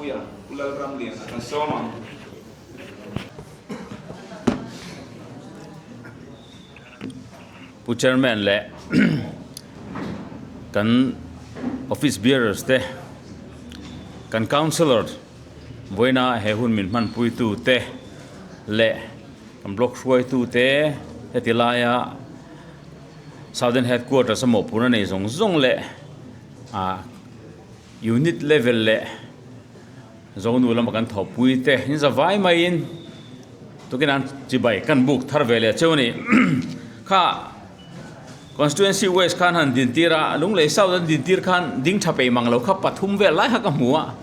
Puia, Pu Lalramliana kan sawm ang. Pu Chairman leh kan Office Bearers te, kan Councillor vawiina he hun min hmanpuitu te leh kan Block hruaitu te heti laia Southern Headquarters a mawhphurhna nei zawng zawng leh ah Unit level leh Zonu lama kan thawhpui te in za vai maiin tukin an chibai kan buk thar ve leh cheu a ni. Kha Constituency West khan han din tir a, Lunglei South an din tir khan ding tha peih mang lo kha pathum vel lai kha ka hmu a.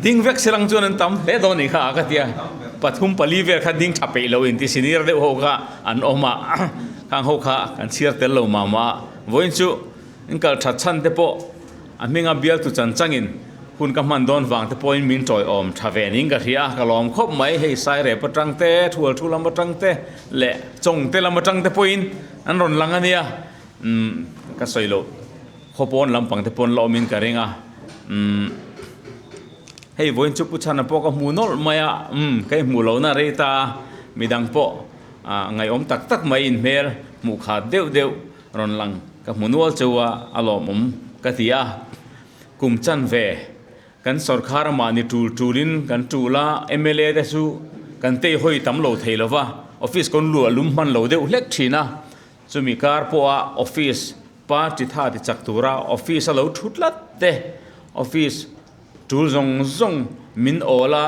Ding vek silang chuan an tam hle dawn a nih kha a ka ti a. Pathum pali vel kha ding tha peih lo inti senior deuh ho kha an awm a, khang ho kha kan chhiar tel lo mah mah a. Vawiin chu In kal that chhan te pawh a hminga bialtu chan changin hun ka hman dawn vang te pawhin min tawiawm tha ve ning ka hria a, ka lawm khawp mai. Hei Sairep atang te, Thual thu lam atang te leh Chawng te lam atang te pawhin an rawn lang a nia. Umm ka sawi loh khawpawn lampang te pawn la awmin ka ring a. Umm hei vawiin chu Pu Chhana pawh ka hmu nawlh mai a, umm ka inhmuh lohna rei ta a, midang pawh ngaihawm tak tak mai inhmel hmuh khat deuh deuh Rawn lang ka hmu nual cheu a, a lawmawm ka ti a. Kum chan ve kan sawrkhar a mahni tul tulin kan tul a, mla te chu kan tei hawi tam lo thei lo va, office kawn lu a lum hman lo deuh hlek thin a, chumi kar pawha office party tha ti chak tura office a lo thu tlat te, office tul zawng zawng min awl a,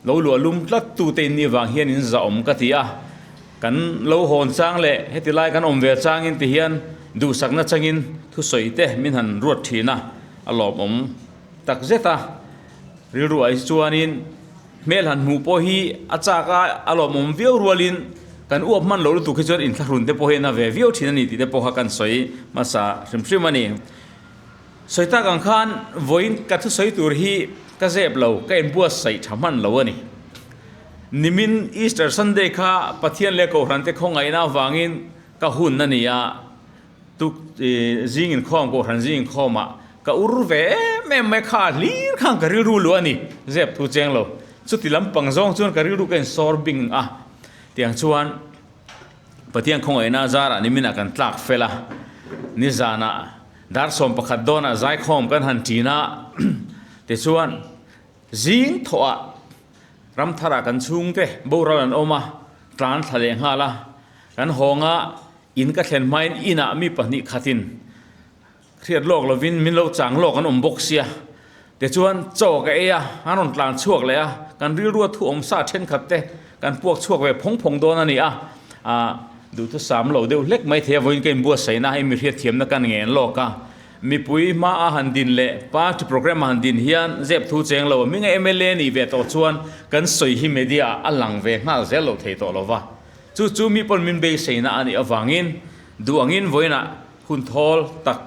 lo luah lum tlat tu te in nih vang hian in zahawm ka ti a. Kan lo hawn chang leh heti lai kan awm ve changin ti hian duhsakna changin thusawi te min han ruat thin a, a lawmawm tak zet a. Rilru ah hi chuanin hmel han hmuh pawh hi a chak a, a lawmawm viau rualin kan uap hman lo lutuk hi chuan inthlahrun te pawh hi a na ve viau thin a ni tih te pawh kha kan sawi hmasa hrim hrim a ni. Sawi tak ang khan vawiin ka thusawi tur hi ka zep lo, ka inbuatsaih tha hman lo a ni. Nimin Easter Sunday kha Pathian leh Kohhran te khawngaihna avangin ka hun a ni a, tuk zing inkhawm, Kohhran zing inkhawmah ka ur ve em em mai kha hlir khan ka rilru luh a ni, zep thu cheng lo. Chuti lampang zawng chuan ka rilru ka insawr bing a, tiang chuan Pathian khawngaihna zarah niminah kan tlak fel a, nizanah dar 11 dawnah zaikhawm kan han ṭin a, tichuan zing thawhah Ramtharah kan chhungte boral an awm a, tlan thla leh nghal a, kan hawng a, in ka thlen hmain inah mi pahnih khatin hriat lawk lovin min lo chang lawk an awm bawk sia. Tichuan chaw ka ei a, an rawn tlan chhuak leh a, kan rilrua thu awm sa thenkhat te kan puak chhuak ve phawng phawng dawn a ni a, ah duhthusam lo deuh hlek mai thei a, vawiin ka inbuatsaihna hei mi hriatthiamna kan ngen lawk a. Mipui hma a han din leh party programme a han din hian zep thu cheng lo a hminga mla nih ve tawh chuan kan sawi hi media ah a lang ve nghal zel lo thei tawh lo va. Chu chu mi pawn min beiseina a nih avangin duh angin vawiinah hun thawl tak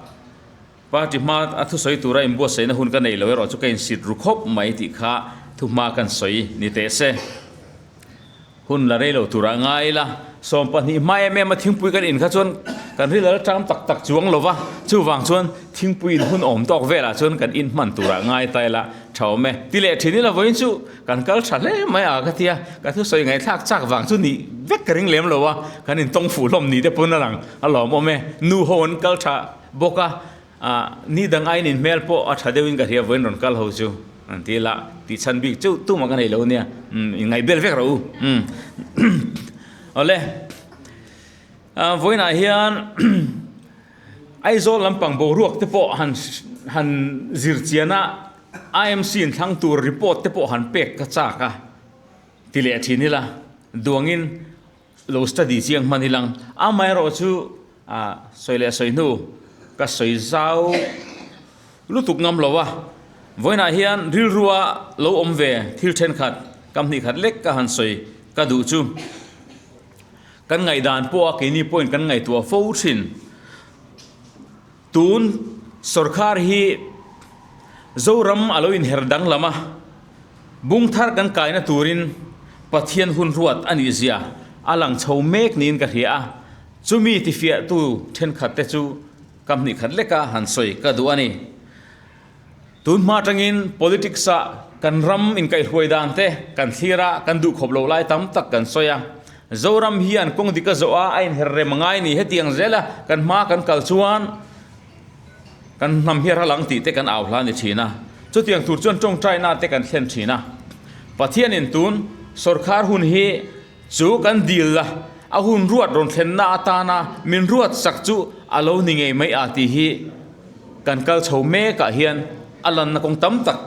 party hma a thusawi tura inbuatsaihna hun ka neih lo erawh chu ka insit ru khawp mai tih kha thuhma kan sawi ni teh se. Hun la rei lo turah ngai ila, 12 hma em em a thingpui kan in kha chuan kan ri lal ṭam tak tak chuang lo va, chuvang chuan thingpui in hun awm tawk velah chuan kan in hman turah ngai ta ila ṭha awm e. Ti leh ṭhin ila vawiin chu kan kal ṭha hle mai a ka ti a, ka thusawi ngaihthlak chak vang chu nih vek ka ring lem lo a, kan in tawng fuh hlawm ni te pawn a lang a lawm awm e. Nu ho an kal ṭha bawk a, Ni dang aiin in hmel pawh a tha deuhin ka hria vawiin rawn kal ho chu an ti la tih chhan bik cheu tumah ka nei lo nia in ngaih bel vek rawh u awle vawiinah hian Aizawl lampang boruak te pawh han han zir chian a IMC in thlang tur report te pawh han pek ka chak a ti leh thin ila duangin Lo study chiang hman ilang. Amaherawh chu sawi leh sawi hnu ka sawi zau lutuk ngam lo a. Vawiinah hian rilrua lo awm ve thil thenkhat kam hnih khat lek ka han sawi ka duh chu. Kan ngaihdan pawha keini pawhin kan ngaihtuah fo thin. Tun sawrkar hi Zoram a lo inher danglam a, bung thar kan kaina turin Pathian hun ruat a nih zia a lang chho mek niin ka hria a, chumi tifiahtu thenkhat te chu ka hnih khat leka han sawi ka duh a ni. Tun hma atangin politics ah kan ram inkaihhruai dan te kan thlir a, kan duhkhawp loh lai tam tak kan sawi a. Zoram hian kawng dik a zawh a, a inher rem a ngai ni. Hetiang zela kan hma kan kal chuan kan hnam hi a ral ang tih te kan au hla ni thin a. Chutiang tur chuan tawngtaina te kan thlen thin a. Pathianin tun sawrkhar hun hi chu kan dil la, a hun ruat rawn thlenna atana min ruat sak chu a lo ni ngei mai a tih hi kan kal chho mekah hian a lanna kawng tam tak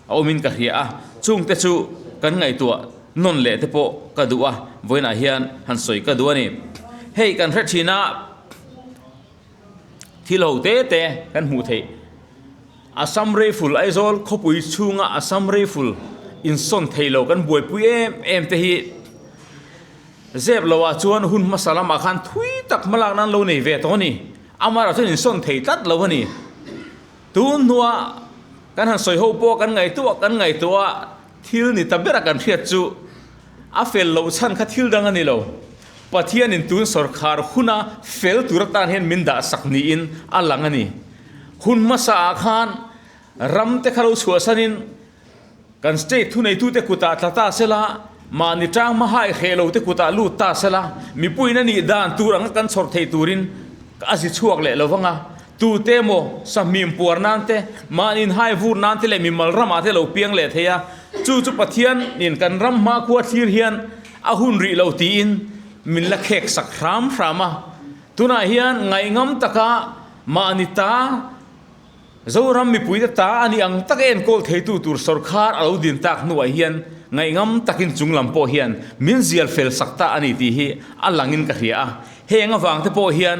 a awmin ka hria a, chungte chu kan ngaihtuah nawn leh te pawh ka duh a, vawiinah hian han sawi ka duh a ni. Hei kan hre thin a, thil ho te te kan hmuh theih. Assam Rifle Aizawl khawpui chhunga Assam Rifle insawn thei lo kan buaipui em em te hi zep lo ah chuan hun hmasa lamah khan thui tak hmalak nan lo nei ve tawh a ni. Amaherawh chuan insawn thei tlat lo a ni. Tun hnua kan han sawi ho pawh kan ngaihtuah kan ngaihtuah a thil ni ta bera kan hriat chu a fel loh chhan kha thil dang a ni lo. Pathianin tun sawrkhar huna fel tur atan hian min dah sak niin a lang a ni. Hun hmasa ah khan ram te kha lo chhuahsanin kan state thuneitute kutah tla ta sela, mahni tang hma hai hreh lo te kutah lut ta sela, mipuiin a nih dan tur anga kan chhawr thei turin a zi chhuak leh lo vang a. Tute emaw sahmim puar nan te, mahni inhai vur nan te leh mimal ramah te lo piang leh thei a, chu chu Pathianin kan ram hmakhua thlir hian a hun rih lo tiin min la khek sak hram hram a. Tunah hian ngaihngam taka mahni ta Zoram mipuite ta a nih ang taka enkawl theitu tur sawrkhar a lo din tak hnuah hian ngaihngam takin chung lam pawh hian min zial fel sak ta a ni tih hi a langin ka hria a. Heng avangte pawh hian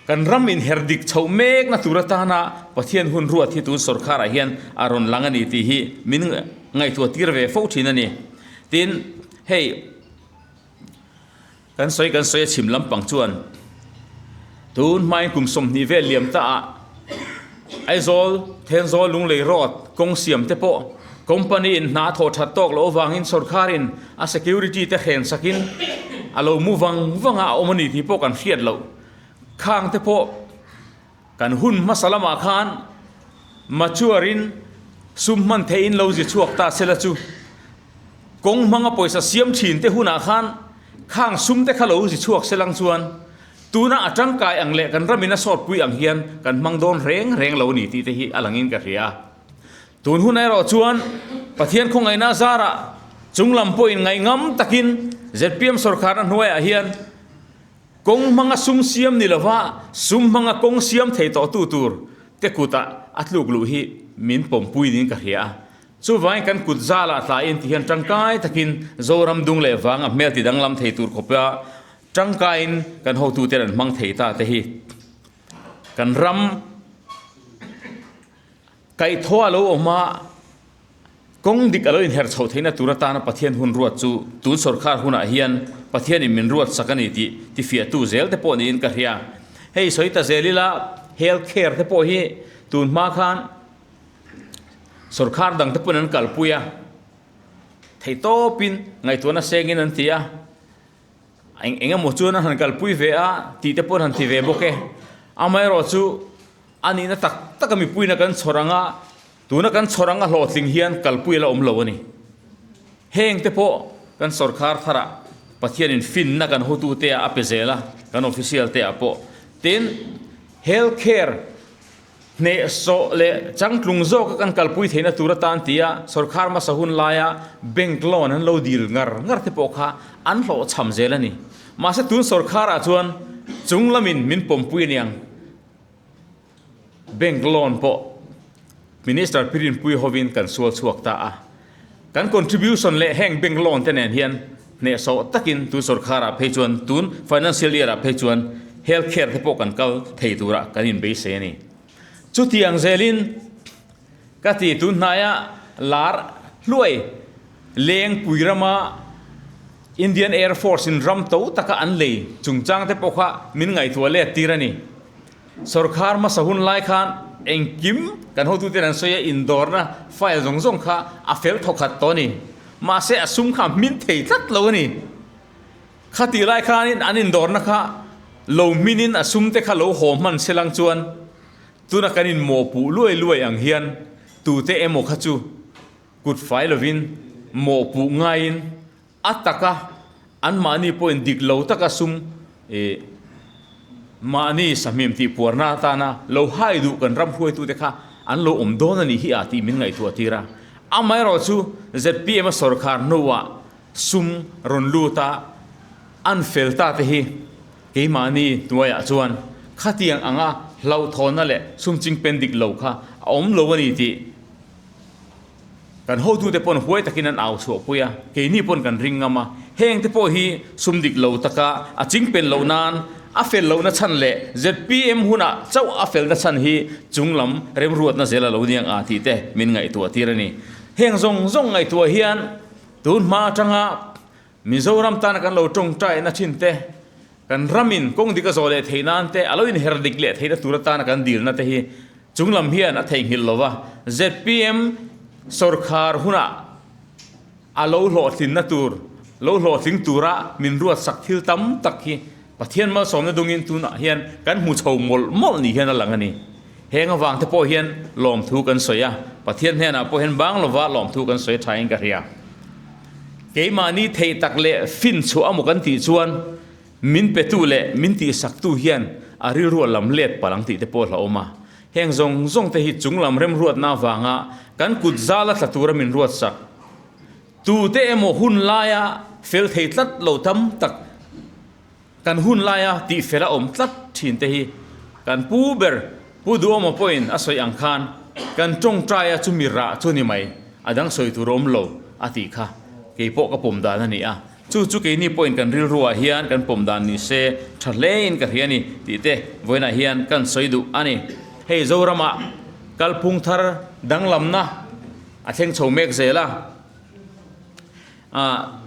kan ram inher dik chhoh mekna tur atana Pathian hun ruat hi tun sawrkharah hian a rawn lang a ni tih hi min ngaihtuah tir ve fo thin a ni. Tin, hei. Kan sawi kan sawi a chhim lampang chuan tun hmain kum 20 vel liam ta ah Aizawl Thenzawl Lunglei Road kawng siam te pawh company in hna a thawh that tawk loh avangin sorkar in a security te hren sakin a lo mu vang vang a a awm a ni tih pawh kan hriat loh khang te pawh kan hun hmasa lamah khan mature in sum hman theihin lo zi chhuak ta sela chu Kawng hmanga pawisa siam thin te hunah khan khang sum te kha lo zi chhuak se lang chuan tuna a tangkai ang leh kan ramin a sawtpui ang hian kan hmang dawn reng reng lo ni tih te hi a langin ka hria a. Tun hun erawh chuan Pathian khawngaihna zarah chunglam pawhin ngaihngam takin zpm sawrkharna hnuaiah hian Kawng hmanga sum siam ni lova sum hmanga kawng siam thei tawhtu tur te kutah a tluk luh hi min pawmpui niin ka hria a. Chuvangin kan kut zalah tlaiin ti hian tangkai takin Zoram dung leh vanga hmel ti danglam thei tur khawpa tangkaiin kan hotuten an hmang thei ta te hi kan ram Kaihthawh a lo awm a, kawng dik a lo inher chhoh theihna tur atana Pathian hun ruat chu tun sawrkhar hunah hian Pathianin min ruat sak a ni tih tifiahtu zel te pawh niin ka hria. Hei sawi ta zel ila health care te pawh hi tun hma khan sawrkhar dang te pawhin an kalpui a, theihtawpin ngaihtuahna sengin an ti a, eng eng emaw chuan an han kalpui ve a tih te pawh an han ti ve bawk e. Amaherawhchu A nihna tak taka mipuina kan chhawr anga, tuna kan chhawr anga hlawhtling hian kalpui a la awm lo a ni. Heng te pawh kan sawrkhar tharah Pathianin finna kan hotute ah a pe zel a, kan official te ah pawh. Tin, health care hnehsawh leh changtlung zawka kan kalpui theihna tur atan tia sawrkhar hmasa hun laia bank loan an lo dil ngar ngar te pawh kha an hlawhchham zel a ni. Mahse tun sawrkharah chuan chung lamin min pawmpui aniang. Bank loan pawh Minister Pirinpui hovin kan sual chhuak ta a. Kan contribution leh heng bank loan te nen hian hnehsawh takin tun sorkharah phei chuan tun financial year ah phei chuan health care te pawh kan kal thei turah kan inbeisei a ni. Chutiang zelin ka ti tun hnaia lar hluai Lengpui rama Indian Air Force in ram to taka an lei chungchang te pawh kha min ngaihtuah let tir a ni. Sorkar hmasa hun lai khan engkim kan hotuten an sawi a, indawrna file zawng zawng kha a fel thawkhat tawh a ni. Mahse a sum kha a hmin thei tlat lo a ni. Khatih lai khanin an indawrna kha lo hminin a sum te kha lo haw hman se lang chuan tuna kan inmawhpuh luai luai ang hian. Tute emaw kha chu kut fai lovin mawhpuh ngaiin a taka anmahni pawhin dik lo taka sum ih mahni sahmim tih puarna atana lo hai duh kan ram hruaitute kha an lo awm dawn a nih hi a tih min ngaihtuah tir a. Amaherawhchu zpm a sawrkhar hnuah sum rawn lut a an fel ta te hi keimahni hnuaiah chuan khatiang anga hlauhthawnna leh sum chingpen dik lo kha a awm lo a ni tih kan hotute pawn huai takin an au chhuahpui a, keini pawn kan ring ngam a, heng te pawh hi sum dik lo taka a chingpen loh nan a fel lohna chhan leh zpm hunah chauh a felna chhan hi chunglam remruatna zel a lo niang a tih te min ngaihtuah tir a ni. Heng zawng zawng ngaihtuah hian Tun hma atanga Mizoram tana kan lo tawngtaina thin te, kan ramin kawng dik a zawh leh theih nan te, a lo inher dik leh theihna tur atana kan dilna te hi chunglam hian a theihnghilh lo va. Zpm sawrkhar hunah a lo hlawhtlinna tur, lo hlawhtling tura min ruatsak thil tam tak hi Pathian malsawmna dungin tunah hian kan hmu chho mawlh mawlh ni hian a lang a ni. Heng avang te pawh hian lawmthu kan sawi a, Pathian hnenah pawh hian bang lova lawmthu kan sawi thain ka hria. Keimahni theih tak leh fin chhuah amaw kan tih chuan min petu leh min tihsaktu hian a rilru a lam let palh ang tih te pawh a hlauhawm a. Heng zawng zawng te hi chunglam remruatna avanga kan kut zala tla tura min ruatsak Tute emaw hun laia fel thei tlat lo tam tak kan hun laia tih fel a awm tlat thin te hi kan pu ber Pu Duhawma pawhin a sawi ang khan kan tawngtaia chumi rah chu ni mai, a dang sawi tur awm lo a tih kha kei pawh ka pawm dan a ni a. Chu chu keini pawhin kan rilruah hian kan pawm dan ni se tha hlein ka hria a ni tih te vawiinah hian kan sawi duh a ni. Hei Zoramah kalphung thar danglamna A thleng chho mek zel a, ah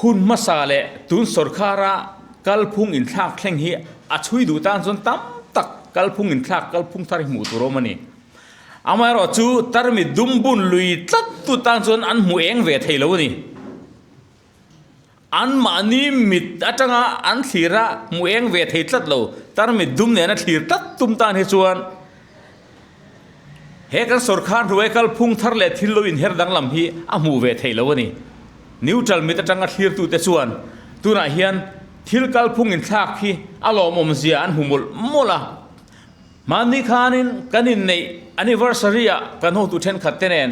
hun hmasa leh tun sawrkhara kalphung inthlak thleng hi a chhui duh tan chuan tam tak kalphung inthlak kalphung thar hi hmuh tur a awm a ni. Amaherawhchu tarmit dum bun lui tlat tu tan chuan an hmu eng ve thei lo a ni. Anmahni mit atanga an thlir a, hmu eng ve thei tlat lo, tarmit dum nena thlir tlat tum tan hi chuan he kan sawrkhar hnuai kalphung thar leh thil lo inher danglam hi a hmuh ve thei lo a ni. Neutral mit atanga thlirtute chuan tunah hian thil kalphung inthlak hi a lawmawm zia an hmu mawlh mawlh a. Hmanni khanin kan inneih anniversary-ah kan hotu thenkhat te nen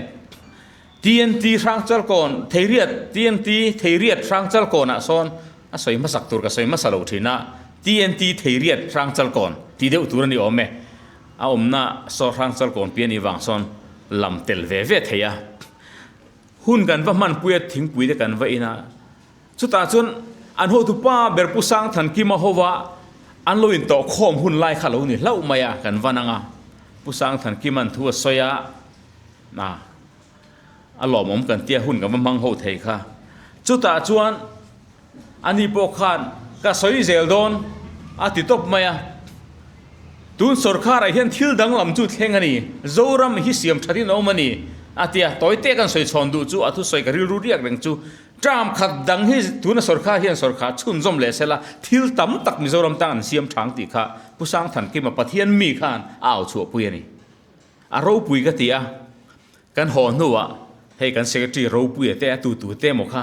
TNT Hrangchalkawn Theiriat TNT Theiriat Hrangchalkawnah sawn a sawi hmasak tur ka sawi hmasa lo thin a, TNT Theiriat Hrangchalkawn tih deuh tur a ni awm e. A awmna saw Hrangchalkawn pi a nih vang sawn lam tel ve ve thei a. Hun kan va hmanpui a, thingpui te kan va in a. Chutah chuan an hotupa ber Pu Sangthankima hova an lo intawhkhawm hun lai kha lo ni hlauh mai a, kan van ang a. Pu Sangthankima'n thu a sawi a, Na, a lawmawm kan tia hun kan va hmang ho thei kha. Chutah chuan ani pawh khan ka sawi zel dawn a ti tawp mai a. Tun sawrkharah hian thil danglam chu thleng a ni, Zoram hi siam thatin a awm a ni a ti a. Tawi te kan sawi chhawn duh chu a thusawi ka rilru riak reng chu term khat dang hi tuna sawrkhar hian sawrkhar chhunzawm leh sela thil tam tak Mizoram tan an siam thang tih kha Pu Sangthankima Pathian mi khan a au chhuahpui a ni. A ropui ka ti a, kan haw hnuah hei kan secretary ropuia te a tutu te emaw kha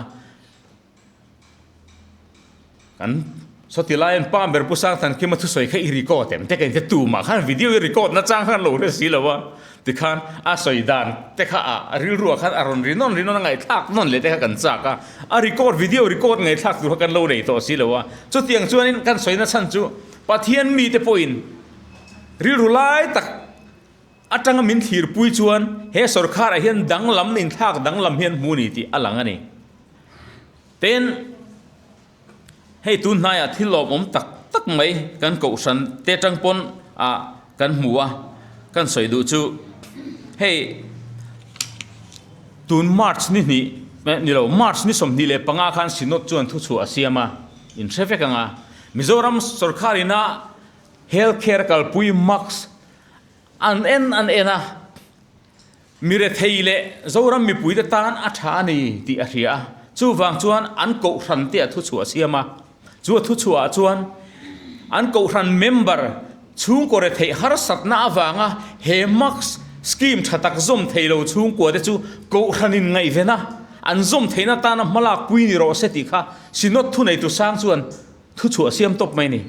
kan sawti lai an pa ber Pu Sangthankima thusawi kha i record em te ka inti tumah khan video i record na chang khan lo hre si lo a tikhan a sawi dan te kha a rilruah khan a rawn ri nawn ri nawn a ngaihthlak nawn leh te kha kan chak a, a record video record ngaihthlak tur kha kan lo nei tawh si lo a, chutiang chuanin kan sawina chhan chu Pathian mite pawhin Rilru lai tak atanga min thlirpui chuan he sawrkharah hian danglam inthlak danglam hian hmu ni tih a lang a ni. Tin, hei tun hnaiah thil lawmawm tak tak mai kan kohhran te atang pawn ah kan hmu a, kan sawi duh chu hei tun March ni hnih ni lo March ni 25 khan Synod chuan thuchhuah a siam a, in hre vek ang a, Mizoram sawrkhar ina Health care kalpui mask an en an en a, mi rethei leh Zoram mipuite tan a tha a ni tih a hria a, chuvang chuan an kohhran te a thuchhuah a siam a, chu a thuchhuah ah chuan an kohhran member. Chhungkaw retheih harsatna avanga he mask scheme tha tak zawm thei lo chhungkua te chu Kohhranin ngaihvena an zawm theihna atana hmalak pui ni rawh se tih kha Synod thuneitu sang chuan thuchhuah siam tawp mai a ni.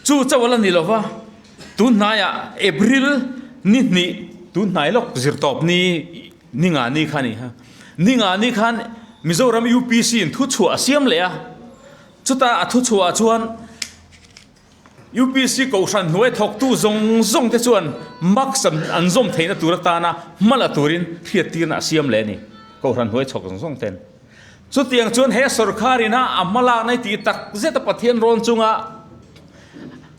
Chu chauh a la ni lova, tun hnaiah April ni hnih tun hnai lawk zirtawp ni ni nga ni kha a ni ha. Ni nga ni khan Mizoram UPC in thuchhuah a siam leh a. Chutah a thuchhuah chuan UPC Kohhran hnuai thawktu zawng zawng te chuan mask an zawm theihna tur atana hma la turin hriattirna a siam leh a ni, Kohhran hnuai chhawk zawng zawng ten. Chutiang chuan he sorkar ina a hma lakna hi tih tak zeta Pathian rawn chunga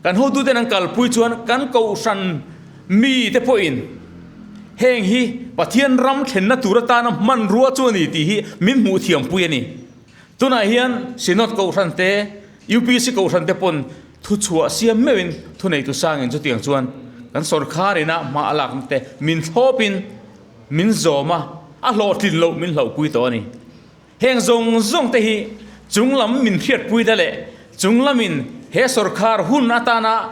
kan hotuten an kalpui chuan kan Kohhran mite pawhin heng hi Pathian ram thlenna tur atana hmanrua chu a ni tih hi min hmuh thiampui a ni. Tunah hian Synod Kohhran te, UPC Kohhran te pawn thuchhuah siam meuhin thuneitu sangin chutiang chuan kan sorkar ina hma a lakna te min thlawpin min zawm a, a hlawhtlin loh min hlauhpui tawh a ni. Heng zawng zawng te hi chunglam min hriatpui ta leh chunglamin he sorkar hun atana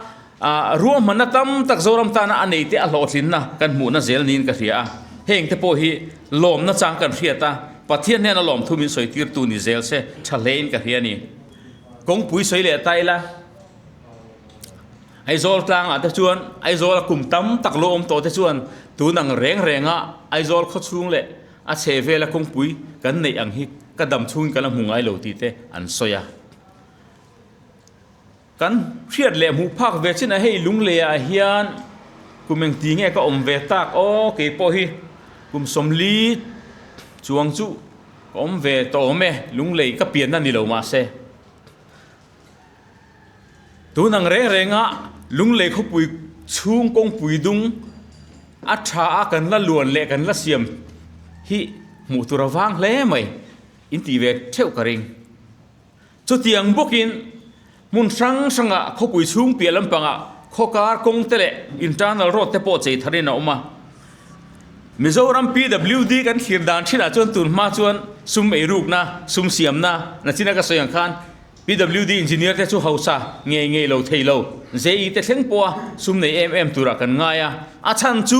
ruahmanna tam tak Zoram tana a nei te a hlawhtlinna kan hmuhna zel niin ka hria a, heng te pawh hi lawmna chang kan hriat a, Pathian hnena lawmthu min sawi tirtu ni zel se tha hlein ka hria a ni. Kawngpui sawi leh ta ila, Aizawl tlangah te chuan Aizawla kum tam tak lo awm tawh te chuan tun ang reng renga Aizawl khawchhung leh a chhehvela kawngpui kan neih ang hi ka dam chhungin ka la hmu ngai lo tih te an sawi a. Kan hriat leh hmuh phak ve chin a hei Lungleiah hian kum engti nge ka awm ve tak aw kei pawh hi kum sawmli chuang chu ka awm ve tawh awm e Lunglei ka pianna ni lo mahse tun ang reng renga Lunglei khawpui chhung kawngpui dung a tha a kan la luan leh kan la siam hi hmuh tur a vang hle mai in tih ve theuh ka ring. Chutiang bawkin hmun hrang hrangah khawpui chhung piah lampangah khawkar kawng te leh internal road te pawh chei tharin a awm a. Mizoram PWD kan thlir dan thinah chuan tun hma chuan sum eirukna, sum siamna nachina ka sawi ang khan PWD engineer te chu hausa ngei ngei lo thei lo, JE te thleng pawha sum nei em em turah kan ngai a, a chhan chu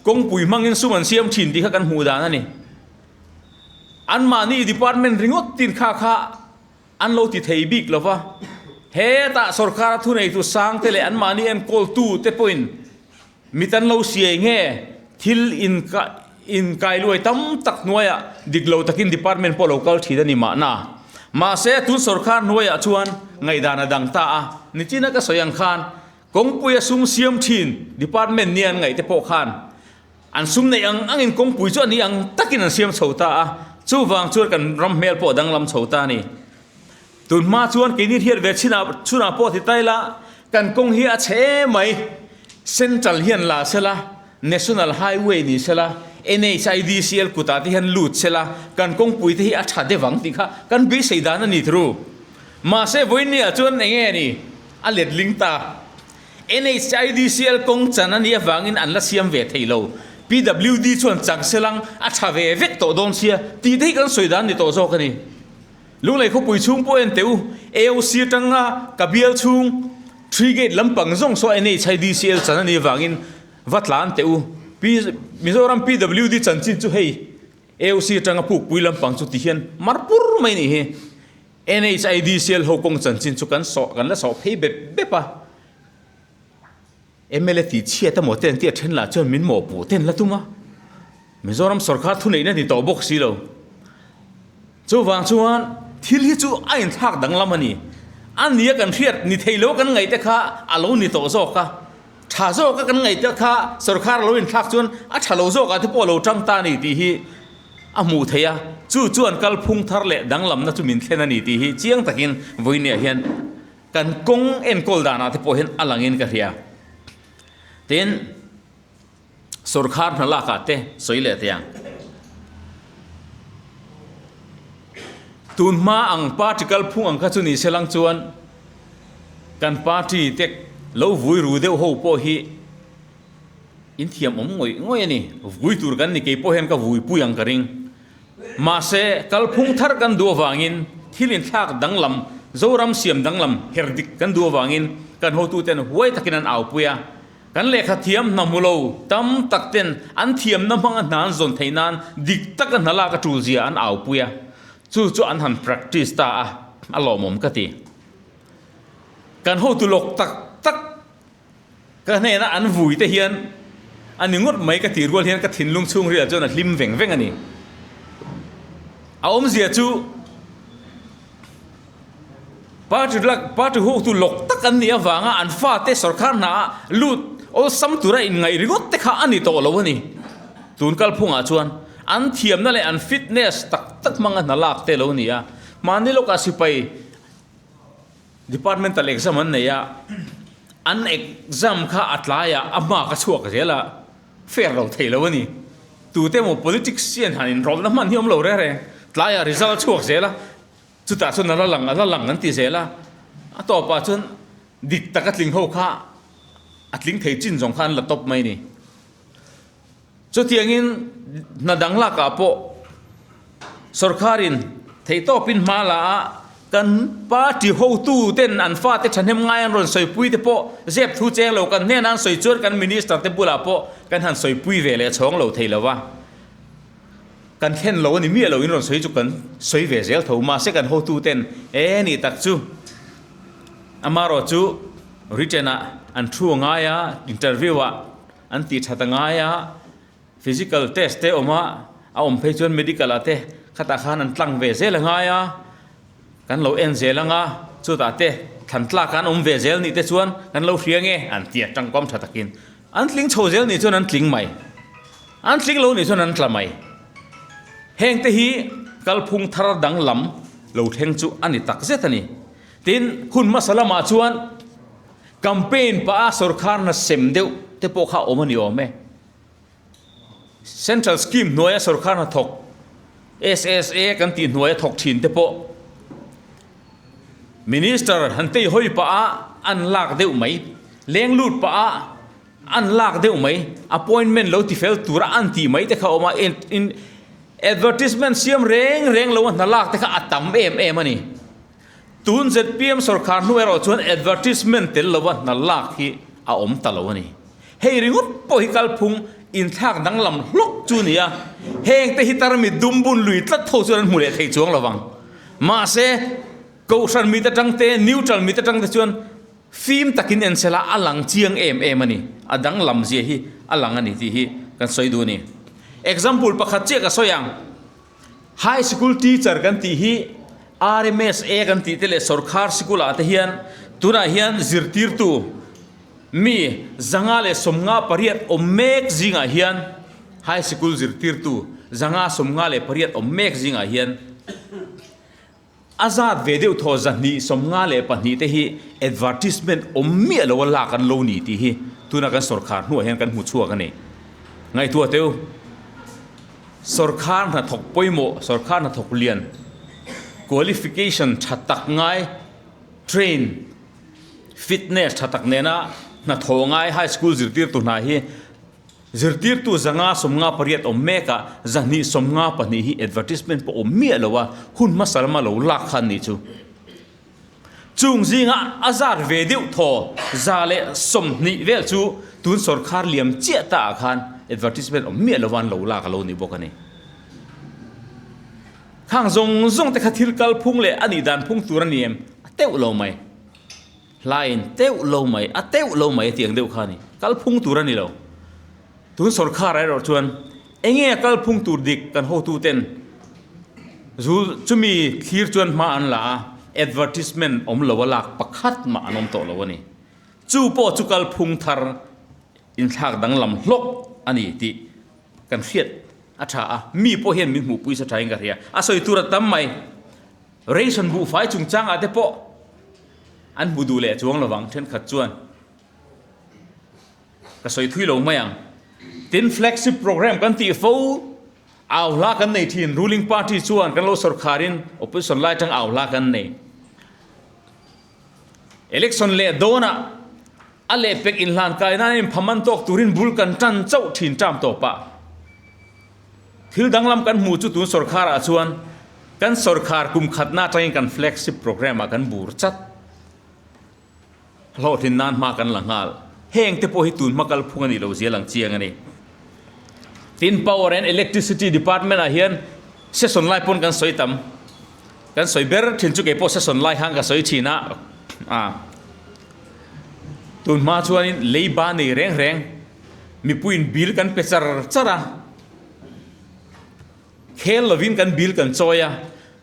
kawngpui hmangin sum an siam thin tih kha kan hmuh dan a ni. Anmahni department ringawt tin kha kha an lo ti thei bik lo va, hetah sorkara thuneitu sangte leh anmahni enkawltu te pawhin mit an lo siai nge thil inkailuai tam tak hnuaiah dik lo takin department pawh lo kal thin a ni mahna. Mahse tun sorkar hnuaiah chuan ngaihdan a dang ta a, nichina ka sawi ang khan kawngpuia sum siam thin department nia an ngaihte pawh khan An sum neih ang angin kawngpui chu a ni ang takin an siam chho ta a, chuvang chuan kan ram hmel pawh a danglam chho ta a ni. Tun hma chuan keini hriat ve chinah chhunah pawh ti ta ila, kan kawng hi a chhe em mai, Central hian la sela, National Highway ni sela, NHIDCL kutah te hian lut sela, kan kawngpui te hi a tha deuh ang tih kha kan beisei dan a ni thru. Mahse vawiinniah chuan eng nge ni a letling ta. NHIDCL kawng chan a nih avangin an la siam ve thei lo. PWD chuan chang selang a tha ve vek tawh dawn sia tih te hi kan sawi dan ni tawh zawk a ni. Lunglei khawpui chhung pawh en teh u, AOC atanga ka bial chhung Three Gate lampang zawng saw NHIDCL chan a nih avangin va tlan teh u. Mizoram PWD chanchin chu hei AOC atanga pukpui lampang chu ti hian mar pur mai nih hi. NHIDCL ho kawng chanchin chu kan sawh kan la sawh phei bep bep a, mla tih chhiat emaw te an tih a then lah chuan min mawhpuh te an la tum a, Mizoram sorkar thuneihna ni tawh bawk si lo. Chuvang chuan thil hi chu a inthlak danglam a ni. A nia kan hriat ni thei lo kan ngaih te kha a lo ni tawh zawk a, tha zawk a kan ngaih te kha sorkar a lo inthlak chuan a tha lo zawkah te pawh a lo tang ta a ni tih hi a hmuh theih a, chu chuan kalphung thar leh danglamna chu min thlen a ni tih hi chiang takin vawinia hian kan kawng enkawl danah te pawh hian a langin ka hria. Tin, sawrkhar hna lakah te sawi leh teh ang. Tun hma ang party kalphung ang kha chu ni se lang chuan kan party te lo vui ru deuh ho pawh hi In thiam awm ngawih ngawih a ni. Vui tur kan ni kei pawh hian ka vui pui ang ka ring. Mahse, kalphung thar kan duh avangin thil inthlak danglam Zoram siam danglam her dik kan duh avangin kan hotuten huai takin an aupui a. Kan lehkha thiam hna hmu lo tam tak ten an thiamna hmanga hna an zawn theih nan dik taka hna lak a tul zia an aupui a, chu chu an han practice ta a, a lawmawm ka ti. Kan hotu lawk tak tak ka hnena an vui te hian a ni ngawt mai ka tih rual hian ka thinlung chhungril chuan a hlim veng veng a ni. A awmzia chu. Party lak party hotu lawk tak an nih avanga an fate sorkar hna ah lut awlsam tura inngaih ringawt te kha a ni tawh lo a ni. Tun kalphungah chuan an thiamna leh an fitness tak tak hmanga hna lak te lo ni a. Mahni lawkah sipai departmental exam an nei a, an exam kha a tlaiah a hma ka chhuak zel a, fair lo thei lo a ni. Tute emaw politics hian han inrawlhna hman hi awm lo reng reng, tlaiah result a chhuak zel a. Chutah chuan a la lang, a la lang an ti zel a, a tawpah chuan dik taka tling ho kha a tling thei chin zawng kha an la tawp mai a ni. Chutiangin hna dang lakah pawh sorkarin theihtawpin hma la a, kan party hotu ten an fate thahnem ngai an rawn sawipui te pawh zep thu cheng lo kan hnenah an sawi chuan kan minister te bulah pawh kan han sawipui ve leh chhawng lo thei lo va. Kan thlen lo a ni miah lo in rawn sawi chu kan sawi ve zel tho mahse kan hotu ten e ni tak chu amarawh chu written ah an thu a ngai a interview ah an tih that a ngai a physical test te awm a a awm phei chuan medical ah te khatah khan an tlang ve zel a ngai a kan lo en zel ang a chutah te thlan tlak an awm ve zel nih te chuan kan lo hria nge an ti a tangkawm tha takin an tling chho zel nih chuan an tling mai. An tling lo nih chuan an tla mai. Heng te hi kalphung thar danglam lo thleng chu a ni tak zet a ni. Tin, hun hmasa lamah chuan campaign pah a sorkarna sem deuh te pawh kha awm a ni awm e. Central scheme hnuaia sorkar hnathawk SSA kan tih hnuaia thawk thin te pawh Minister han tei hawi pah a an lak deuh mai, leng lut pah a An lak deuh mai, appointment lo ti fel tura an tih mai te kha a awm a, in advertisement siam reng reng lo a hna lak te kha a tam em em a ni. Tun zpm sorkar hnu erawh chuan advertisement tel lova hna lak hi a awm ta lo a ni. Hei ringawt pawh hi kalphung inthlak danglam hlawk chu a ni a, heng te hi tarmit dum bun lui tlat ho chuan an hmu leh thei chuang lovang. Mahse, Kohhran mit atang te, neutral mit atang te chuan Fim takin en sela a lang chiang em em a ni, a danglam zia hi a lang a ni tih hi kan sawi duh a ni. Example pakhat chiah ka sawi ang, High School teacher kan tih hi RMSA kan tih te leh sorkar sikul ah te hian tunah hian zirtirtu mi 158 awm mek zingah hian High School zirtirtu 158 awm mek zingah hian A zat ve deuh thaw 292 te hi advertisement awm miah lo a lak an lo ni tih hi tuna kan sorkar hnuah hian kan hmu chhuak a ni. Ngaihtuah teu, sorkar hnathawk pawimawh, sorkar hnathawk lian, qualification tha tak ngai, train, fitness tha tak nena hnathawh ngai high school zirtirtu hna hi Zirtirtu 558 awm mek a, 292 hi advertisement pawh awm miah lo a, hun hmasa lama lo lak kha an nih chu. Chung zinga a zat ve deuh thaw 120 vel chu tun sawrkhar liam chiah ta ah khan advertisement awm miah lova an lo lak a lo ni bawk a ni. Khang zawng zawng te kha thil kalphung leh a nih dan phung tur a ni em? A teuh lo mai. Hlain teuh lo mai, a teuh lo mai a tih ang deuh kha a ni. Kalphung tur a ni lo. Tun sorkharah erawh chuan eng nge a kalphung tur dik kan hotuten zu chumi thlir chuan hma an la a, advertisement awm lo a lak pakhat mah an awm tawh lo a ni. Chu pawh chu kalphung thar inthlak danglam hlawk a ni tih kan hriat a tha a, mi pawh hian min hmuhpui sa thain ka hria. A sawi tur a tam mai. Ration buhfai chungchangah te pawh an hmu duh leh chuang lovang thenkhat chuan ka sawi thui lo mai ang. Tin, flagship program kan tih fo, au hla kan nei thin, ruling party chuan kan lo sawrkharin opposition lai atang au hla kan nei. Election leh dawnah a lehpek inhlan kai nan inphaman tawk turin bul kan tan chauh thin ṭam tawpah. Thil danglam kan hmuh chu tun sawrkharah chuan. Kan sorkar kum khatna atangin kan flagship programme ah kan bur chat. Hlawhtlin nan hma kan la nghal. Heng te pawh hi tun hma kalphung a nih lo zia lang chiang a ni. Tin, Power and Electricity Department ah hian session lai pawn kan sawi tam. Kan sawi ber thin chu keipawh session lai khan ka sawi thin a. Tun hma chuanin leiba nei reng reng mipuiin bill kan pe char char a. Khel lovin kan bill kan chawi a,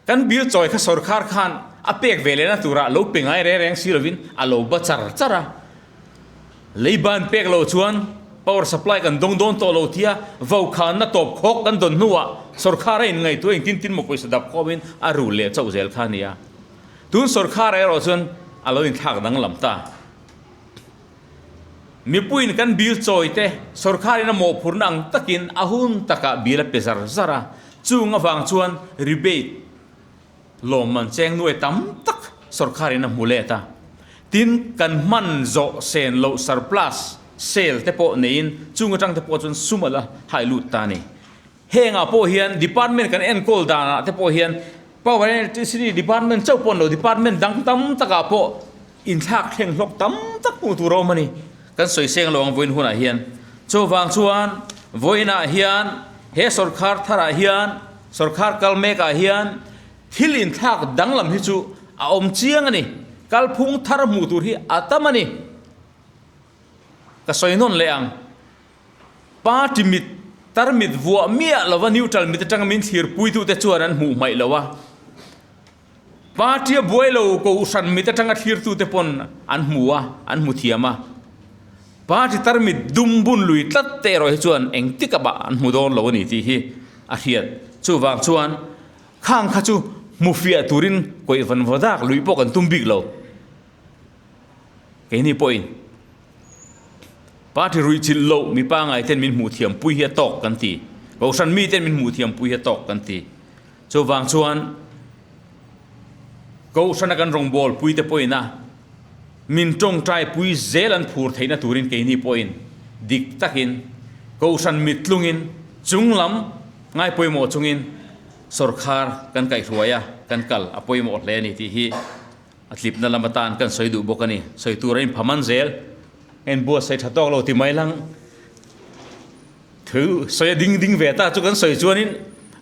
kan bill chawi kha sorkar khan a pek ve lehna turah lo pe ngai reng reng si lovin a lo ba char char a. Leiba an pek loh chuan power supply kan dawng dawn tawh lo tia vokhanna tawp khawk kan dawn hnuah sorkar a inngaihtuah engtin tin maw pawisa dap khawmin a rul leh chauh zel kha a ni a. Tun sorkar erawh chuan a lo inthlak danglam ta. Mipuiin kan bill chawi te sorkarin a mawhphurna ang takin a hun takah bill a pe zar zar a, chung avang chuan rebate lawmman cheng nuai tam tak sorkarin a hmu let a. Tin, kan hman zawh sen loh surplus sale te pawh neiin chung atang te pawh chuan sum a la hai lut ta a ni. Hengah pawh hian department kan enkawl danah te pawh hian Power and Electricity Department chauh pawh an lo department dang tam takah pawh inthlak thleng hlawk tam tak hmuh tur a awm a ni. Kan sawi seng lo ang vawiin hunah hian. Chuvang chuan vawiinah hian he sawrkhar tharah hian sawrkhar kal mekah hian thil inthlak danglam hi chu a awm chiang a ni. Kalphung thar hmuh tur hi a tam a ni. Ka sawi nawn leh ang. Party mit, tarmit vuah miah lova neutral mit atanga min thlirpuitute chuan an hmuh hmaih lo a. Party a buai lo kohhran mit atanga thlirtute pawn an hmu a, an hmu thiam a. Party tarmit dum bun lui tlat te erawh hi chuan engtik a bah an hmu dawn lo a ni tih hi a hriat. Chuvang chuan khang kha chu hmu fiah turin kawih van vadak luih pawh kan tum bik lo. Keini pawhin Party ruihchilh loh mi pangai ten min hmuh thiam pui hi a tawk kan ti. Kohhran mi ten min hmuh thiam pui hi a tawk kan ti. Chuvang chuan Kohhrana kan rawngbawl pui te pawhin a min tawngtai pui zel an phur theihna turin keini pawhin dik takin Kohhran mittlungin chunglam ngai pawimawh chungin sawrkhar kan kaihhruai a, kan kal a pawimawh hle a ni tih hi A tlipna lam atan kan sawi duh bawk a ni. Sawi tur a inpha man zel. A inbuatsaih tha tawk lo ti mai lang. Thu sawi a ding ding ve ta chu kan sawi chuanin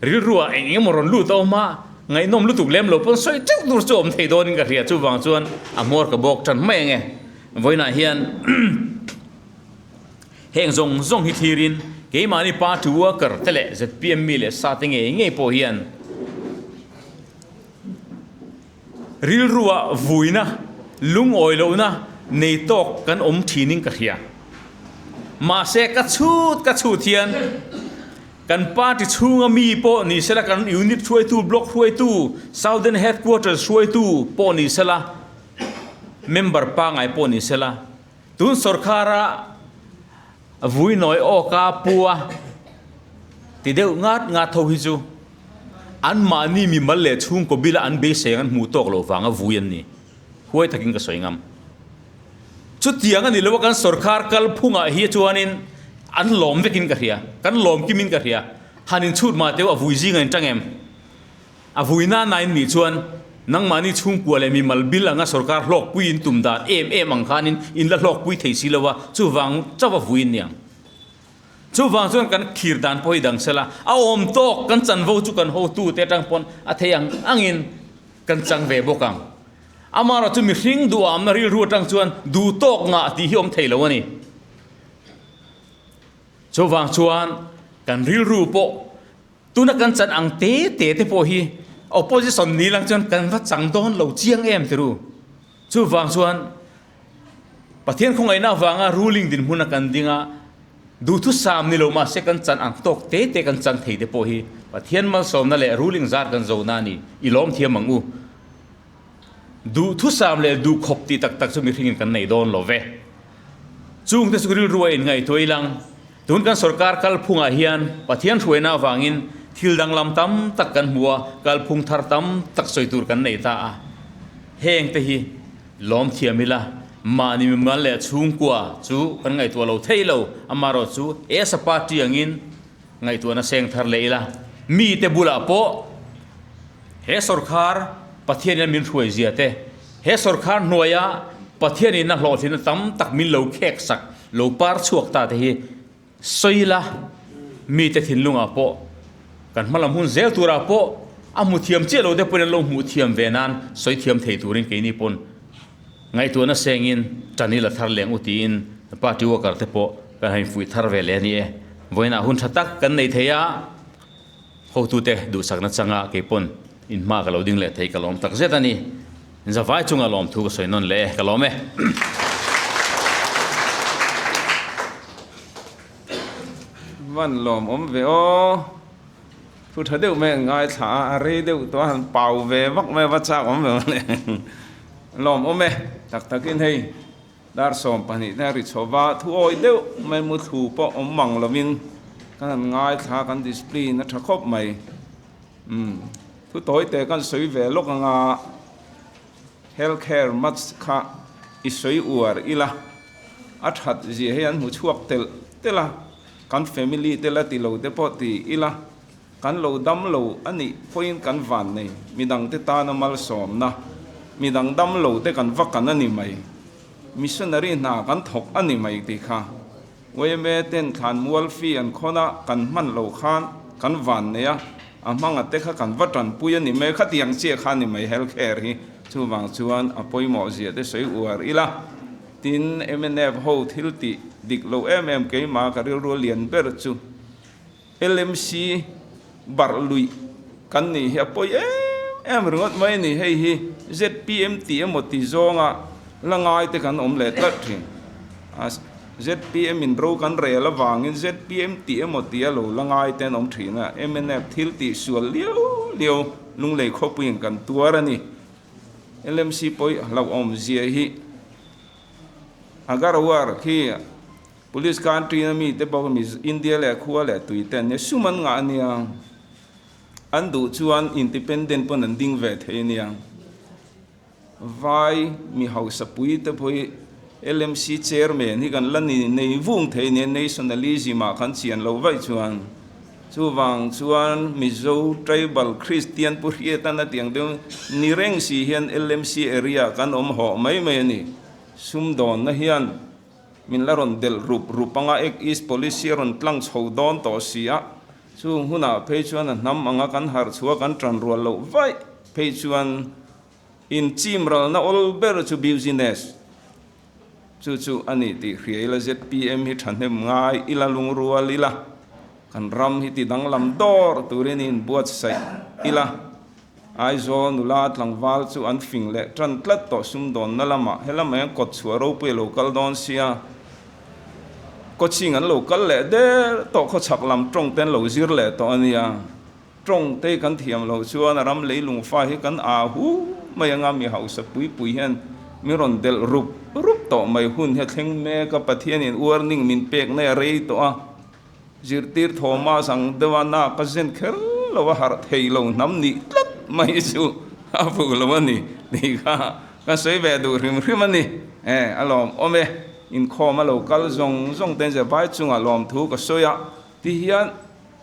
rilruah eng eng emaw rawn lut a awm a, ngaihnawm lutuk lem lo pawn sawi teuh tur chu a awm thei dawnin ka hria. Chuvang chuan a hmawr ka bawk tan mai ange. Vawiinah hian heng zawng zawng hi thlirin keimahni party worker te leh zpm mi leh sa te ngei ngei pawh hian Rilruah vuina, lungawi lohna nei tawk kan awm thinin ka hria. Mahse ka chhut ka chhut hian kan party chhunga mi pawh ni sela, kan unit hruaitu, block hruaitu, Southern Headquarters hruaitu pawh ni sela, member pangngai pawh ni sela, tun sorkara vui nawi awka pua ti deuh ngat ngat ho hi chu Anmahni mimal leh chhungkaw bila an beisei ang an hmuh tawk loh vanga vui an ni. Huai takin ka sawi ngam. Chutiang a ni lo a kan sorkar kalphungah hi chuanin an lawm vekin ka hria, kan lawm kimin ka hria. Han inchhut mah teuh a vui zing a inṭang em? A vui nana in nih chuan nangmahni chhungkua leh mimal bil anga sorkar hlawkpui in tum dan em em ang khanin in la hlawkpui thei si lo a, chuvang chauh a vui in niang. Chuvang chuan kan thlir dan pawh hi dang sela, a awm tawk kan chanvo chu kan hotute atang pawn a thei ang angin kan chang ve bawk ang. Amaherawhchu chu mihring duhawmna rilru atang chuan duh tawk ngah tih hi awm thei lo a ni. Chuvang chuan kan rilru pawh tuna kan chan ang te te te pawh hi opposition ni lang chuan kan va chang dawn lo chiang em tiru. Chuvang chuan Pathian khawngaihna avanga ruling dinhmun a kan ding a, duhthusam ni lo mahse kan chan ang tawk te te kan chang thei te pawh hi Pathian malsawmna leh ruling zar kan zona a ni. I lawm thiam ang u. Duhthusam leh duhkhawp tih tak tak chu mihringin kan nei dawn lo ve. Chungte chu rilru a inngaihtuah ilang. Tun kan sorkar kalphungah hian Pathian hruaina avangin thil danglam tam tak kan hmu a, kalphung thar tam tak sawi tur kan nei ta a. Heng te hi lawm thiam ila, mahni mimal leh chhungkua chu kan ngaihtuah lo thei lo, amaherawh chu esa party angin ngaihtuahna seng thar leh ila, mite bulah pawh. He sawrkhar Pathianin min hruai zia te, he sawrkhar hnuaia Pathianin a hlawhtlinna tam tak min lo khek sak, lo par chhuak ta te hi sawi la, mite thinlungah pawh kan hma lam hun zel turah pawh a hmu thiam chiah lo te pawhin an lo hmuh thiam ve nan sawi thiam thei turin keini pawn ngaihtuahna sengin ṭan ila thar leng u tiin party worker te pawh kan han infuih thar ve leh a ni e. Vawiinah hun ṭha tak kan nei thei a. Hotute duhsakna changa kei pawn in hma ka lo ding leh thei ka lawm tak zet a ni. Zavai chunga lawmthu ka sawi nawn leh e, ka lawm e. Van lawm awm ve aw. Thu tha deuh mai an ngaithla a, a rei deuh tawh a han pau ve vak mai a va chak awm ve mawle. Lawm awm e, tak takin hei Dar 12 te a ri chho va, thu awi deuh mai mu thlu pawh awm mang lovin kan han ngaithla a, kan discipline a tha khawp mai. Umm, thu tawi te kan sawi ve lawk anga health care much kha i sawi uar ila, a that zia hi an hmu chhuak telh telh a, kan family te la ti lo te pawh ti ila, Kan lo dam lo a nih pawhin kan van nei, midangte tana malsawmna, midang dam lo te kan va kan a ni mai, missionary hna kan thawk a ni mai tih kha yma ten thlan mual fee an khawn a, kan hman lo khan kan van nei a, a hmanga te kha kan va tanpui a ni mai, khatiang chiah kha a ni mai health care hi, chuvang chuan a pawimawh zia te sawi uar ila, tin mnf ho thil tih dik lo em em keimah ka rilru lian ber chu. LMC barh luih kan nih hi a pawi em em ringawt mai a ni. Hei hi zpm tih emaw ti zawnga la ngai te kan awm leh tlat thin. Zpm in ro kan rel avangin zpm tih emaw tia lo la ngai te an awm thin a. Mnf thil tih sual liau liau lunglei khawpuiin kan tuar a ni. LMC pawi hlauhawm zia hi Agarwar khi Police country a mite bawk mi India leh khua leh tui te an nia sum an ngah ania an duh chuan independent pawn an ding ve thei ania vai mi hausa pui te pawh hi LMC chairman hi kan la ni nei vung thei ania nationalism ah khan chian loh vaih chuan chuvang chuan Mizo tribal Christian pu hriat an a tiang deuh ni reng si hian LMC area kan awm hawh mai mai a ni sumdawnna hian Min la rawn delh rup rup anga Act East Policy a rawn tlang chho dawn tawh si a, chung hunah phei chuan a hnam anga kan harh chhuah kan tan rual loh vaih phei chuan inchim ralna awl ber chu business chu chu a ni tih hria ila zpm hi thahnem ngai ila lungrual ila kan ram hi ti danglam dawr turin inbuatsaih ila. Aizawl nula tlangval chu an fing leh tan tlat tawh sumdawnna lamah he lamah hian kawt chhuah ropui a lo kal dawn sia, coaching an lo kal leh der tawh khawchhak lam tawng te an lo zir leh tawh a nia. Tawng te kan thiam loh chuan a ram leilung fa hi kan aa hu mai anga mi hausa pui pui hian mi rawn delh rup rup tawh mai hun hi a thleng mek a, Pathianin warning min pek nai a rei tawh a. Zirtir Thomas ang deuha na ka zen kher lo a harh thei lo hnam nih tlat mai chu a fuh lo a ni tih kha ka sawi ve duh hrim hrim a ni. E, a lawm awm e, inkhawm a lo kal zawng zawng ten zirlai chungah lawmthu ka sawi a, ti hian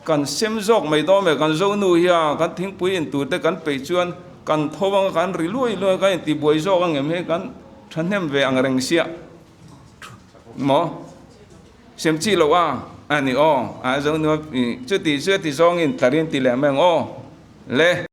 kan sem zawk mai dawn e, kan zonu hian kan thingpui in tur te kan peih chuan kan tho anga kan ri luai luai kan intibuai zawk ang em hei kan thahnem ve ang reng siah maw? Sem chi loh a a ni aw, a zo nuam i chuti chu ti zawngin tlarin ti leh mai ang aw le.